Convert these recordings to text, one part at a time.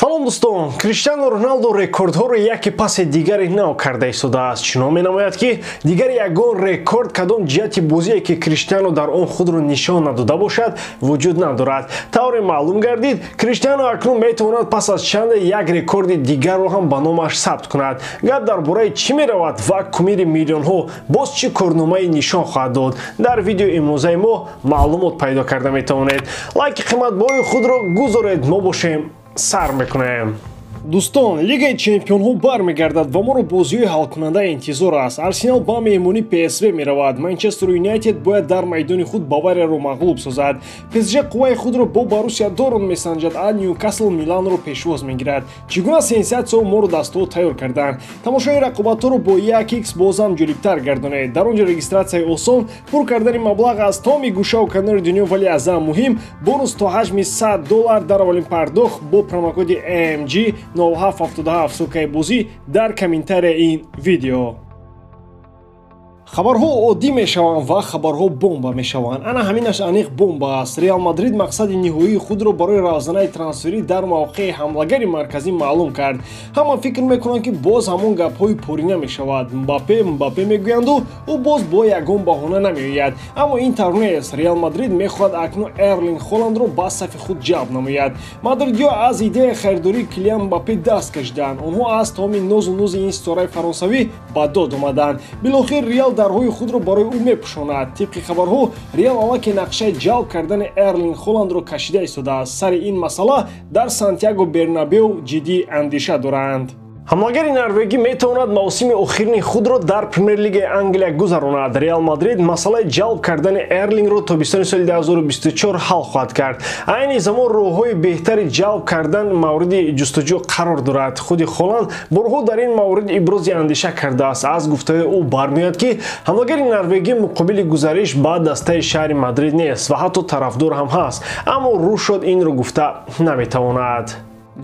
Салом дӯстон, Криштиану Роналду рекордҳоро яке паси дигаре нав карда истодааст. Чунон менамояд, ки дигар ягон рекорд кадом ҷиҳати бозие, ки Криштиану дар он худро нишон надода бошад, вуҷуд надорад. Тавре маълум гардид, Криштиану акнун метавонад пас аз чанде як рекорди дигарро ҳам ба номаш сабт кунад. Гап дар бораи чӣ меравад ва кумири миллионҳо боз чӣ корномаи нишон хоҳад дод? Дар видеои имрӯзаи мо маълумот пайдо карда метавонед. Лайки қиматбоҳои худро гузоред, мо бошем сар мекунем. Дӯстон, Лигаи чемпионҳо бармегардад ва моро бозиҳои ҳалкунанда интизор аст. Арсенал ба меҳмонӣ ПСВ меравад. Манчестер Юнайтед бояд дар майдони худ Баварияро мағлуб созад. ПСЖ қувваи худро бо Боруссия Дортмунд месанҷад, а Ньюкасл Миланро пешвоз мегирад. Чӣ гуна сенсатсияҳо моро дастҳо тайёр карданд? Тамошои рақобатҳоро бо 1x бозам ҷолибтар гардонед. Дар он ҷо регистратсияи осон, пур кардани маблағ аз томи гӯшаву канори дунё, вале аз ҳама муҳим бонус то ҳаҷми $100 дар аввалин пардохт бо промокоди AMG 0777. Ссылкаи бозӣ дар комментарияи ин видео. Хабарҳо оддӣ мешаванд ва хабарҳо бомба мешаванд. Ана ҳаминаш аниқ бомба аст. Реал Мадрид мақсади ниҳоии худро барои равзанаи трансферӣ дар мавқеи ҳамлагари марказӣ маълум кард. Ҳама фикр мекунанд, ки боз ҳамон гапҳои порина мешавад. Мбаппе, Мбаппе мегӯянду ӯ боз бо ягон баҳона намеояд. Аммо ин тавр нест. Реал Мадрид мехоҳад акнун Эрлинг Холандро ба сафи худ ҷалб намояд. Мадридиҳо аз идеяи харидории Килиан Мбаппе даст кашиданд. Онҳо аз таоми нозу нузи ин ситораи фаронсавӣ ба дод омаданд. Билохир Реал дарҳои худро барои ӯ мепӯшонад. Тибқи хабарҳо, Реал аллакай нақшаи ҷалб кардани Эрлинг Холандро кашида истодааст. Сари ин масъала дар Сантьяго Бернабеу ҷиддӣ андеша доранд. Ҳамлагари норвегӣ метавонад мавсими охирини худро дар Премер-лигаи Англия гузаронад. Реал Мадрид масъалаи ҷалб кардани Эрлингро тобистони соли 2024 ҳал хоҳад кард. Айни замон роҳҳои беҳтари ҷалб кардан мавриди ҷустуҷӯ қарор дорад. Худи Холанд борҳо дар ин маврид ибрози андеша кардааст. Аз гуфтаҳои ӯ бармеояд, ки ҳамлагари норвегӣ муқобили гузариш ба дастаи шаҳри Мадрид нест ва ҳатто тарафдор ҳам ҳаст, аммо рӯ шуд инро гуфта наметавонад.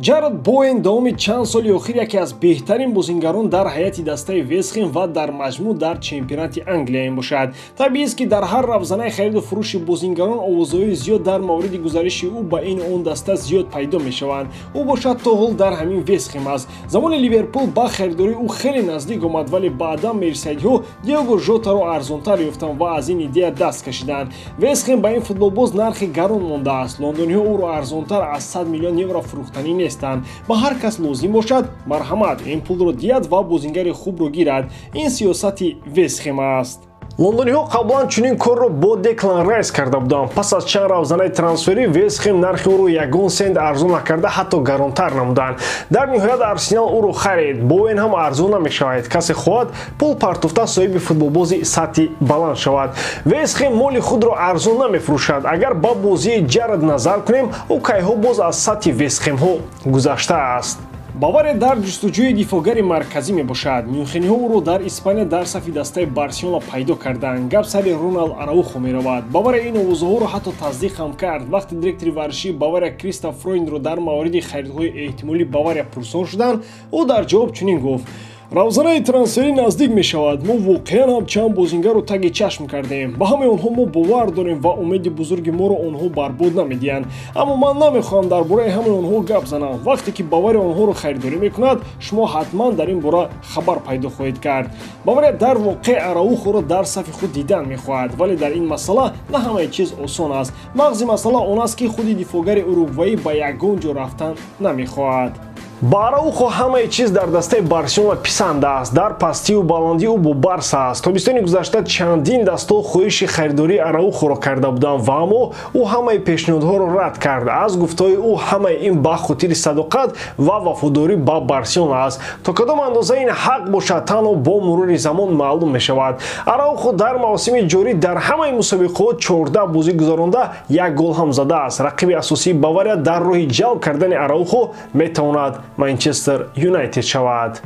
Ҷарод Боен давоми чанд соли охир яке аз беҳтарин бозингарон дар ҳайати дастаи Вестхем ва дар маҷмӯъ дар чемпионати Англия мебошад. Табиист, ки дар ҳар равзанаи хариду фурӯши бозингарон овозҳои зиёд дар мавриди гузариши ӯ ба ин он даста зиёд пайдо мешаванд. Ӯ бошад то ҳол дар ҳамин Вестхем аст. Замони Ливерпул ба харидории ӯ хеле наздик омад, вале баъдан мерсайдиҳо Диого Жотаро арзонтар ёфтанд ва аз ин идея даст кашиданд. Вестхем ба ин футболбоз нархи гарон мондааст. Лондониҳо ӯро арзонтар аз 100 миллион евро фурӯхтанӣ нестанд. Ба ҳар кас лозим бошад, марҳамат, ин пулро диҳад ва бозингари хубро гирад. Ин сиёсати Вестхем аст. Лондониҳо қаблан чунин корро бо Деклан Райс карда буданд. Пас аз чанд равзанаи трансферӣ Вестхем нархи ӯро ягон сент арзон накарда, ҳатто гаронтар намуданд. Дар ниҳоят Арсенал ӯро харид. Боен ҳам арзон намешавад. Касе хоҳад пул партофта соҳиби футболбози сатҳи баланд шавад. Вестхем моли худро арзон намефурӯшад. Агар ба бозии Ҷарад назар кунем, ӯ кайҳо боз аз сатҳи Вестхемҳо гузаштааст. Бавария дар ҷустуҷӯи дифоъгари марказӣ мебошад. Мюнхениҳо ӯро дар Испания дар сафи дастаи Барселона пайдо карданд. Гап сари Роналд Араухо меравад. Бавария ин овозаҳоро ҳатто тасдиқ ҳам кард. Вақте директори варзишии Бавария Кристоф Фройндро дар мавриди харидҳои эҳтимолии Бавария пурсон шуданд, ӯ дар ҷавоб чунин гуфт: равзанаи трансферӣ наздик мешавад. Мо воқеан ҳам чанд бозингарро таги чашм кардем. Ба ҳамаи онҳо мо бовар дорем ва умеди бузурги моро онҳо барбод намедиҳанд. Аммо ман намехоҳам дар бораи ҳамаи онҳо гап занам. Вақте ки Бавария онҳоро харидорӣ мекунад, шумо ҳатман дар ин бора хабар пайдо хоҳед кард. Бавария дар воқеъ Араухоро дар сафи худ дидан мехоҳад, вале дар ин масъала на ҳамаи чиз осон аст. Мағзи масъала он аст, ки худи дифоъгари уругваӣ ба ягон ҷо рафтан намехоҳад. Ба Араухо ҳамаи чиз дар дастаи Барселона писанд аст. Дар пастию баландии ӯ бо Барса аст. Тобистони гузашта чандин дастҳо хоҳиши харидории Араухоро карда буданд ва аммо ӯ ҳамаи пешниҳодҳоро рад кард. Аз гуфтаҳои ӯ ҳамаи ин ба хотири садоқат ва вафодорӣ ба Барселона аст. То кадом андоза ин ҳақ бошад, танҳо бо мурури замон маълум мешавад. Араухо дар мавсими ҷорӣ дар ҳамаи мусобиқаҳо 14 бозӣ гузаронда, як гол ҳам задааст. Рақиби асосии Бавария дар роҳи ҷалб кардани Араухо метавонад Манчестер Юнайтед шавад.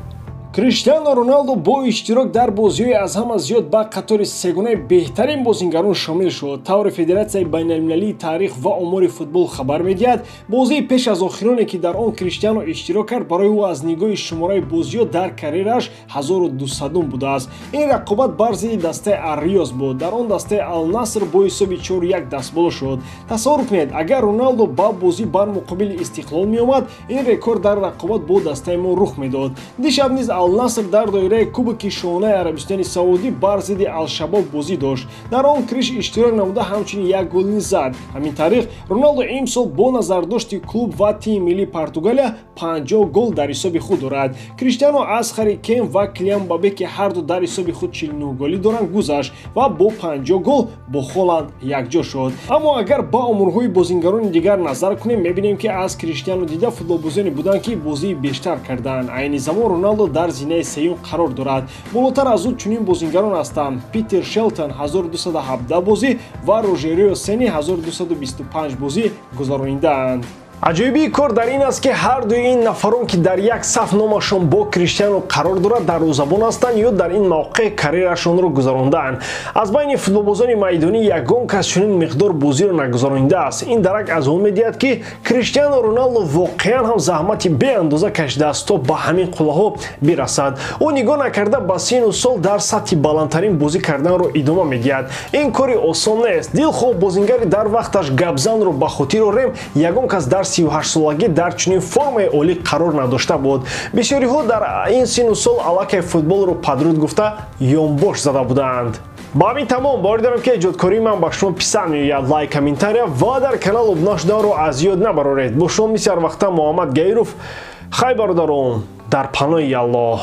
Криштиану Роналду бо иштирок дар бозиҳои аз ҳама зиёд ба қатори сегонаи беҳтарин бозингарон шомил шуд. Таври Федератсияи байналмилалии таърих ва омори футбол хабар медиҳад, бозии пеш аз охироне, ки дар он Криштиану иштирок кард, барои ӯ аз нигоҳи шумораи бозиҳо дар карьерааш 1200 будааст. Ин рақобат бар зидди дастаи Ар-Риёз буд. Дар он дастаи Ал-Наср бо ҳисоби 4-1 дастболо шуд. Тасаввур кунед, агар Роналду ба бозӣ бар муқобили Истиқлол меомад, ин рекорд дар рақобат бо дастаи мо рух медод. Дишаб низ Ал-Наср дар доираи Кубоки Шоҳонаи Арабистони Саудӣ бар зидди Ал-Шабоб бозӣ дошт. Дар он Криш иштирок намуда, ҳамчунин як гол низ зад. Ҳамин тариқ Роналду имсол бо назардошти клуб ва тими миллии Португалия 50 гол дар ҳисоби худ дорад. Криштиану аз Харри Кейн ва Килиан Мбаппе, ки ҳарду дар ҳисоби худ 49 голӣ доранд, гузашт ва бо 50 гол бо Холанд якҷо шуд. Аммо агар ба оморҳои бозингарони дигар назар кунем, мебинем, ки аз Криштиану дида футболбозоне буданд, ки бозии бештар карданд. Айни замон Роналду дар зинаи сеюм қарор дорад. Болотар аз ӯ чунин бозингарон ҳастанд: Питер Шелтон 1217 бозӣ ва Рожерио Сени 1225 бозӣ гузаронидаанд. Аҷоибии кор дар ин аст, ки ҳардуи ин нафарон, ки дар як саф номашон бо Криштиану қарор дорад, дарвозабон ҳастанд ё дар ин мавқеъ карьерашонро гузарондаанд. Аз байни футболбозони майдонӣ ягон кас чунин миқдор бозиро нагузаронидааст. Ин дарак аз он медиҳад, ки Криштиану Роналду воқеан ҳам заҳмати беандоза кашидааст, то ба ҳамин қуллаҳо бирасад. Ӯ нигоҳ накарда ба сину сол дар сатҳи баландтарин бозӣ карданро идома медиҳад. Ин кори осон нест. Дилхоҳ бозингари дар вақташ гапзанро ба хотир орем, ягон кас дар 38-солагӣ дар чунин формаи олӣ қарор надошта буд. Бисёриҳо дар ин сину сол аллакай футболро падруд гуфта, ёнбош зада буданд. Ба ҳамин тамом. Боварӣ дорам, ки эҷодкории ман ба шумо писанд меояд. Лайк, комментария ва дар канал обуна шуданро аз ёд набароред. Бо шумо мисли ҳар вақта Муҳаммад Гаиров. Хай, бародарон, дар паноҳи Аллоҳ.